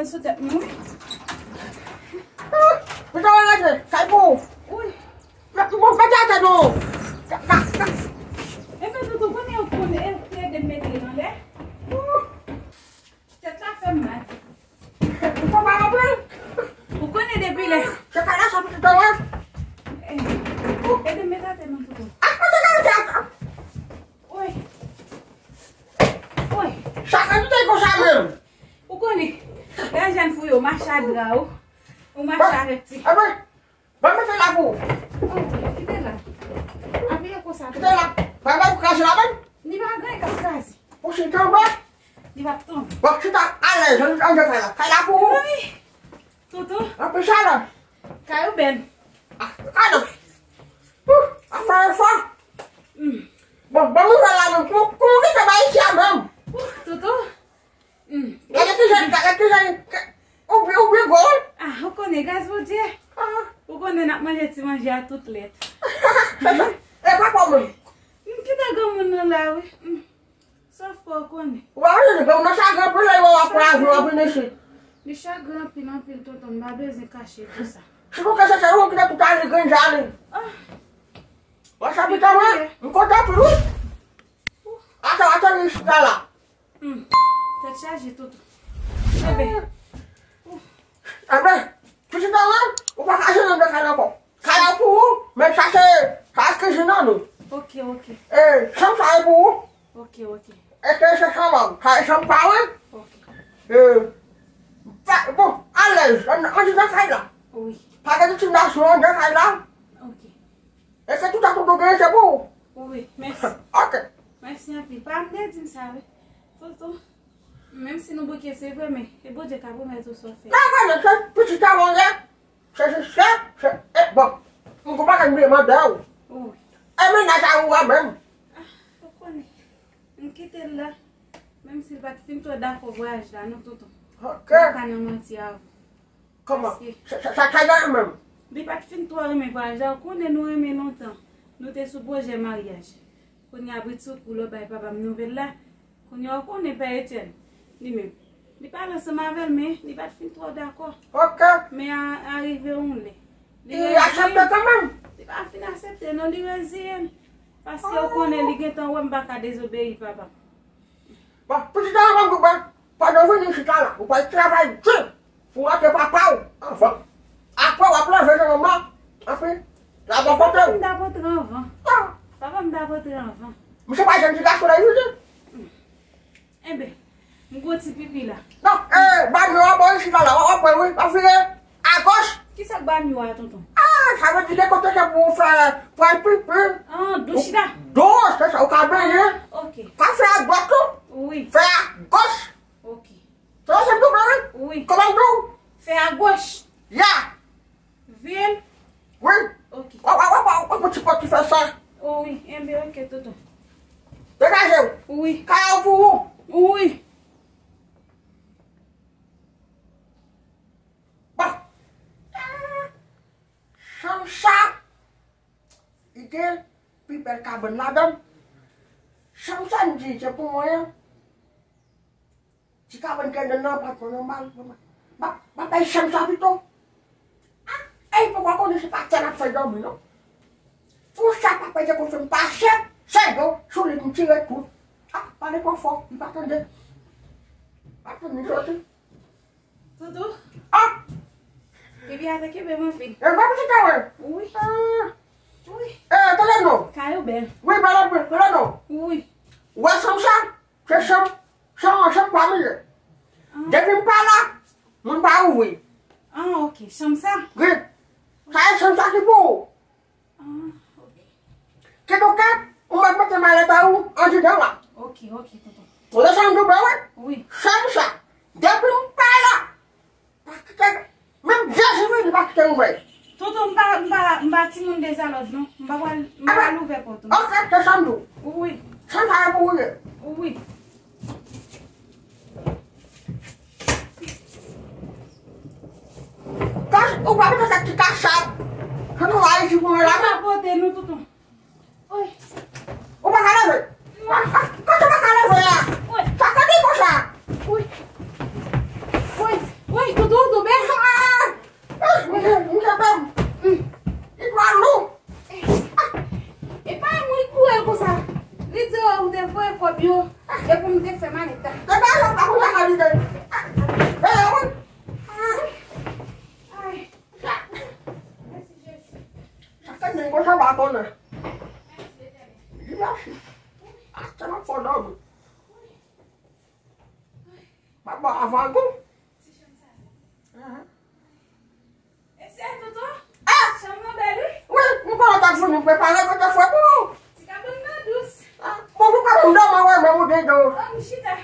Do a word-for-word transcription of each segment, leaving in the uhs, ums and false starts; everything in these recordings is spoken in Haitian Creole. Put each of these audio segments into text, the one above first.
Sou tèt mwen, wi. Ou ta wè rantre, kay pou ou. Wi. Mwen, mwen, mwen te atè nou. Ka, ka, ka. Epi toutou, konnen ou konnen, e ou ki ede m mete l anlè. Tèt la fè m mal. Ou pa mal anpil. Ou konnen depi lè. Se kay la sot pitit an wè. Ede m met atè non toutou. Ah, pa te ka rete atè. Woy. Woy. Sa ka di te konsa menm. Ou konnen. Lè jèn fou yo mache a dra ou. Ou mache avèk ti. Bon, mete la pou ou. Oh, kite la. Apiye konsa. Kite la. Bay bay pou kraze la menm. Li pa gen k ap kraze. Pou chita anba. Li p ap tonbe. Bon, chita alèz, ann, ann fè la. Kay la pou ou. Wi. Toutou. Anpil chalè. Kay ou bèl. Ah, kay la. Ouh, afè yo fò. Bon, bon nouvèl la menm. Kou, kou, kite bay isi a menm. Toutou. Gade ki jan, gade ki jan, ou byen, ou byen gwo. Ah, ou konnen, gras Bondye. Ou konnen n ap manje ti manje a tout lèt. E pa kòman. M kite granmoun nan la, wi. Sa fò ou konnen. Ou pa wè, granmoun nan chagren pou lè yo ap pran avyon, ap vin isit. Li chagren anpil, anpil, tonton, m pa bezwen kache pou sa. Si pou ke se sèl ou ki te tout ale grenn jale. Ah. Wè sa pita, wi. M kontan pou ou. Atò, atò, li chita la. Hmm. Tèt chaje, toutou. Enben. Enben, pitit mwen, ou pa ka jwenn anndan kay la ankò. Kay la pou ou, men sa se, sa se kizin an nou. Ok, ok. E, chanm sa e pou ou. Ok, ok. E ke se chanm an, sa e chanm pa ou. Ok. E, pa, bon, alèz, ann, ann nan kay la. Wi. Pa gen diskriminasyon anndan kay la. Ok. E se tout sa tonton genyen se pou ou. Wi, mèsi. Ok. Mèsi anpil. Pa bliye di m sa, wi. Tonton, menm si nou bouke, se vre, men e Bondye k ap remèt ou sa w fè. Non, non, non, se pitit a mwen ye. Se, se, se, se, e, bon. M konprann m bliye mande w. Wi. E mennaj a ou a menm. Ah, ou konnen. M kite l la. Menm si l pa t fin twò dakò vwayaj la, non, tonton. Ok. M pa ka nan manti avè w. Kòman? Paske sa, sa, sa, sa, sa, menm. Li pa t fin twò renmen vwayaj la, ou konnen nou renmen lontan. Nou te sou pwojè maryaj. Kounye a, britsoukou, lè w bay papa m nouvèl la, kounye a, ou konnen Pè Etyèn, li menm. Li pale ansanm avè l, men li pa t fin twò dakò. Ok. Men a, arive yon lè. Li aksepte kanmenm? Li pa fin aksepte, non, li reziye l. Paske ou konnen li gentan wè m pa ka dezobeyi papa m. Bon, pitit an, bon, bon, bon. Pandan w vini chita la, ou pral travay di pou w rantre papa w anvan. Apre, w ap leve nan manman, anpi, l ap bò kote w. Papa m ta pote anvan. Ah. Papa m ta pote anvan. Misye pa jwenn ti gason la, li vini. Enben, m gwo ti pipi la. Non, e, banyo a bò isit la, w ap wè wi, w ap vire agoch. Kisa k banyo a, tonton? Ah, sa vle di gen kote ke pou w fè, pou w al pipi. Ah, douch la? Douch, se sa, ou ka benyen. Ah, ok. Pa fè adwat tou. Wi. Fè agoch. Ok. Se yon sèl double, wi. Wi. Kòman m di w? Fè agoch. Ya. Vin. Wi. Ok. Wè, wè, wè, wè, wè, ti pòt ki fè sa. O wi, enben, ok, tonton. Degaje w. Wi. Kay la pou ou. Wi. Bon. Chanm sa, li gen pi bèl kabann ladan l. Chanm sa, m di, se pou mwen an. Ti kabann ki anndan nan pa twò nòmal. M ap, m ap bay chanm sa pito. Ah, e poko konnen se pa tè l ap fè dòmi, non. Pou sa pa pèdi konfyans m pase, se do sou li m tire tout. Ah, pale twò fò, li pa tande. Pa tande li soti. Toutou? Ah! Pipi a te kenbe m anpil. E pa pitit la, wi? Wi. Ah. Wi. E, tande non. Kay ou bèl. Wi, bèl anpil, tande non. Wi. Ou wè chanm sa? Se chanm, chanm, chanm pa m li ye. Ah. Depi m pa la, moun pa ouvri. Ah, ok. Chanm sa? Wi. Sa e chanm sa ki pou ou. Ah, ok. Kidonk, ou mèt mete malèt a ou andidan la. Ok, ok, tonton. Ou desann doubè, wi. Wi. Chanm sa. Depi m pa la, pa kite, menm Jezi vini, pa kite ouvè. Tonton, m pa, m pa, m pa timoun dezalòd, non. M pa pral, m pa pral ouvè pòt ou. Ok, se sa m di w. Wi. Chanm sa e pou ou ye. Wi. Kas, ou pa mete kèk ti kachap. Se nou Ayiti pou mwen la, non? Ou pa pote nou, tonton. Wi. Ou pa ka leve. Wi. Ah, ah, kote ou pa ka leve a? Wi. Sa ka di konsa? Wi. Wi. Yo, e pou m te fè maleta. Te ba yo pa konn sa ka lide. Ay, ay. Mèsi Jezi. Sa se nèg konsa pa konnen. Mèsi Letènèl. Di mèsi. Ase nan fò dòmi. Papa avan gou. Ti chanm sa. Ahan. E se toutou? Ah! Chanm nan bèl, wi. Wi, m konnen w t ap vini, m prepare mwen te fè pou ou. Ti kabann nan dous. Ah, bon, pou kabann dòmi, wè, men ou dedan. Oh, m chita.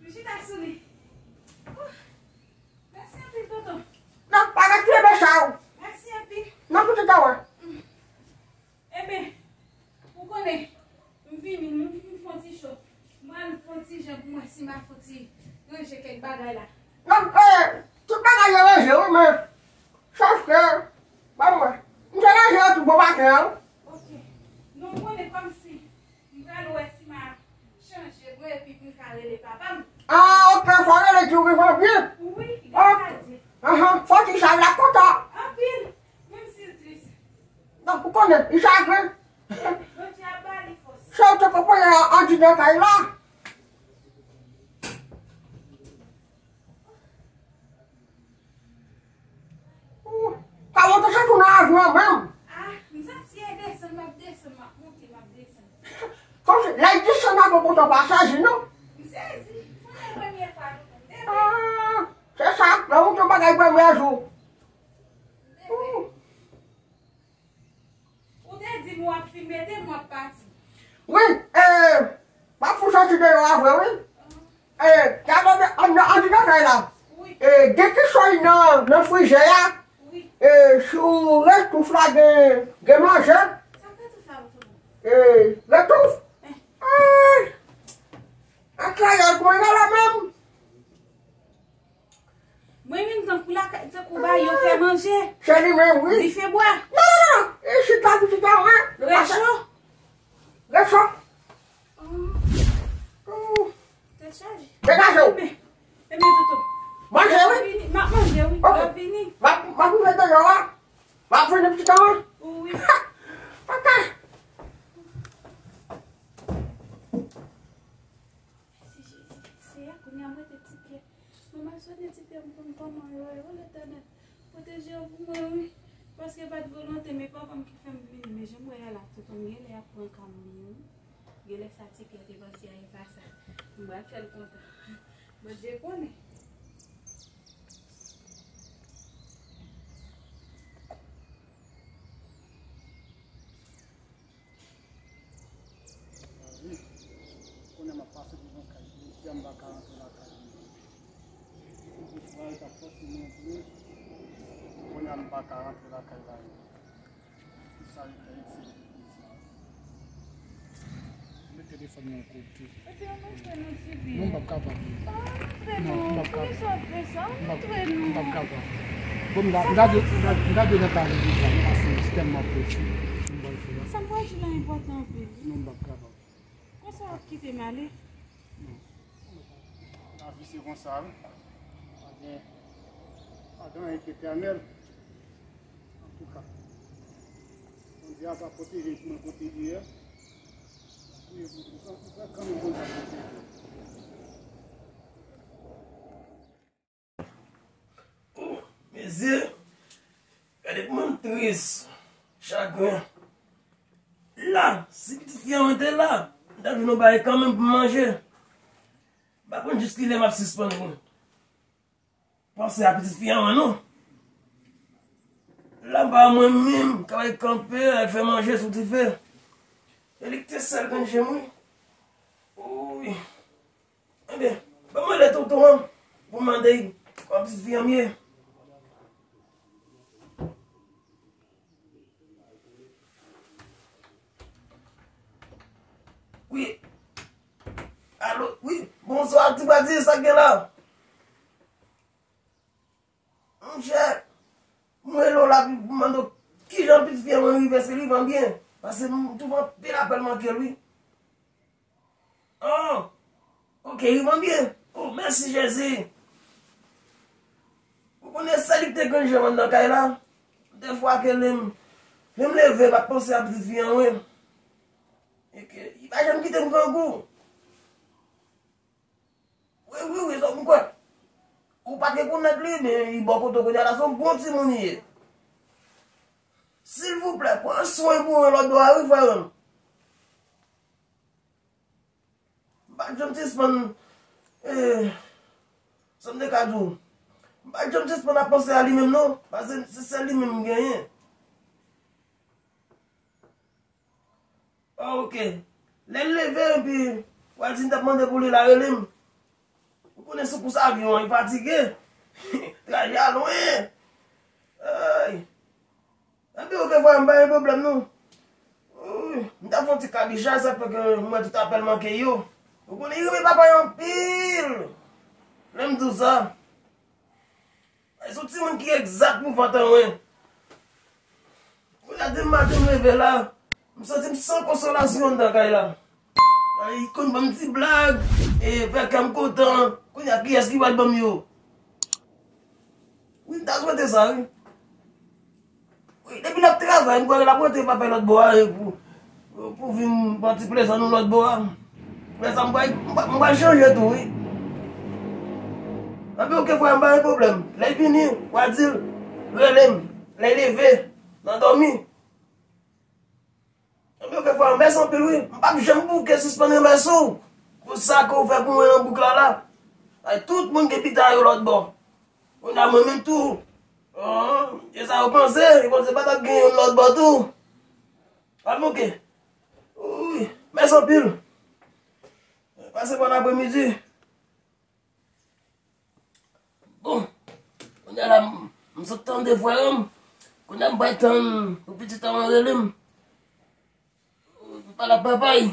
M chita sou li. Oh, mèsi anpil, tonton. Non, pa gen ti bebe sa ou. Mèsi anpil. Non, pou ti tawa. Enben, ou konnen, m vini, m, m fè yon ti cho. Mwen al fè yon ti jan pou mwen si m a fouti ranje kèk bagay la. Non, eh, tout bagay yo ranje, wi, men. Sòf ke, ban mwen. M te ranje yo tout bon maten an. Ok. Non, m konnen kòmsi m pral wè si m a chanje mwen epi pou m ka rele papa m. Ah, ok, fò rele di w vivan byen. Wi, grasa Dye. Ahan, fò ti sa la kontan. Anpil, menm si l tris. Donk, ou konnen, li chagren. Bondye ap ba li fòs. Sa w te konprann an, an di nan kay la. Ou, ka monte se tou nan avyon menm. Ah, m santi e desann, m ap desann, m ap monte, m ap desann. Kòmsi, lè l desann avyon kontan pa sezi, non? M sezi. Konnen premye fwa nou konn desann. Ah, se sa, lè w monte yon bagay premye jou. Ou. Ou te di m w ap fin mete m, w ap pati. Wi, eh, m ap fout soti deyò a vre, wi. Eh, gade anndan, anndan, anndan kay la. Wi. Eh, gen kichòy nan, nan frizè a. Wi. Eh, sou retouf la gen, gen manje. Sa retouf la, tonton? Eh, retouf? Eh. Eh, an kreyòl, kòman y rele menm? Mwen menm tankou lakay, tankou ba yo fè manje. Se li menm, wi. Dife bwa. Non, non, non, non. Isit la, pitit la, wi. Recho. Recho. Oh. Oh. Tèt chaje. Degaje w. Enben, enben, tonton. Manje, wi. M ap manje, wi. Ok. M ap vini. M ap, m ap rive deyò a. M ap vini, pitit la, wi. Wi. Ok. Mèsi Jezi. Seyè, kounye a m rete ti pyè. Mwen m ap swete ti pyè m pou m kòman yo ye. O Letènèl, pwoteje yo pou mwen, wi. Paske pa t volonte m, e papa m ki fè m vini. Men jan m wè a la, tonton m genlè ap pran ka m li, wi. Genlè sa ti pyè te panse a e pa sa. M pral fè l kontan. Bondye konnen. Kounye a m ap pase devan kay li, m pa ka rantre lakay li. Kounye a m pa ka rantre lakay la. Sa li fè, li se. Met telefòn nan kote. Epi ann antre non, Tibi. Non, m p ap kapab. Ah, antre non. Non, m p ap kapab. Poukisa w ap fè sa? Antre non. M p ap kapab. Bon, m ta, m ta dwe, m ta, m ta dwe nan pale deja, paske m tèlman prese. M pral fè la. Sa m pral di la enpòtan anpil. Non, m p ap kapab. Konsa w ap kite m ale? Non. Lavi se konsa, wi. Pa gen, pa gen anyen ki etènèl. Antouka, Bondye ap pwoteje mwen kote li ye. Priye pou mwen. Antouka, kanmenm Bondye ap pwoteje. Oh, mezye, gade kòman m tris, chagren. La, si pitit fi an mwen te la, m ta jwenn yon bagay kanmenm pou m manje. M pa konn jis kilè m ap sispann panse a pitit fi an mwen, non. La, m pa mwen menm k ap kanpe, al fè manje sou dife. E li ki te sèl grenn je m, wi. Wi. Ebyen, ban mwen lè tonton an pou m mande l kòman pitit fi an m ye. Wi. Alo, wi. Bonswa, Ti Badi, sa k gen la? Monchè, m rele w la pou m mande w kijan pitit fi an mwen rive, èske li vivan byen? Paske m twouve anpil apèl manke l, wi. Oh, ok, li vivan byen. Oh, mèsi Jezi. Ou konnen sèl li ki te grenn je m anndan kay la. Dèfwa ke lè m, lè m leve, m ap panse a pitit fi an, wi. E ke li pa janm kite m grangou. Wi, wi, wi, sa m kwè. Ou pa te konnet li, men li bò kote w kounye a la, se yon bon timoun li ye. Silvouplè, pran swen pou mwen lòt bò a, wi, frè m. M pa t janm sispann, eh, sa m te ka di w. M pa t janm sispann ap panse a li menm, non. Paske se sèl li menm m genyen. Ah, ok. Lè l leve, epi, w a di m t ap mande pou li la, rele m. Ou konnen sou kous avyon an, li fatige. Traje a lwen. Ay. Epi, ok, frè m, pa gen pwoblèm, non. Wi, m t ap fè yon ti kabichay, sa fè ke m wè tout apèl manke yo. Ou konnen, li renmen papa yo anpil. Lè m di w sa. Se yon timoun ki egzak pou vant an, wi. Kounye a, demen maten m leve la, m santi m san konsolasyon anndan kay la. Ay, li konn ban m ti blag, e fè kè m kontan. Kounye a, kiyès ki pral ban m yo? Wi, m ta swete sa, wi. Wi, depi l ap travay, m kwè l ap rantre pa fè lòt bò a, e pou, pou vin pran ti plezi nou lòt bò a. Lè sa, m pral, m pral, m pral chanje tou, wi. Anpi, ok, frè m, pa gen pwoblèm. Lè l vini, w a di l, rele m. Lè l leve, nan dòmi. Anpi, ok, frè m, mèsi anpil, wi. M p ap janm bouke sispann remèsye w pou sa ke w fè pou mwen nan bouk la, la. Ay, tout moun gen pita yo lòt bò. Kounye a mwen menm tou. Oh, e sa yo panse, yo panse pa t ap gen youn lòt bò tou. Anpi, ok. Wi, mèsi anpil. Pase bòn apremidi. Bon, kounye a la, m, m sot tande frè m. Kounye a m pral tann pou pitit an rele m. M pale ak papay.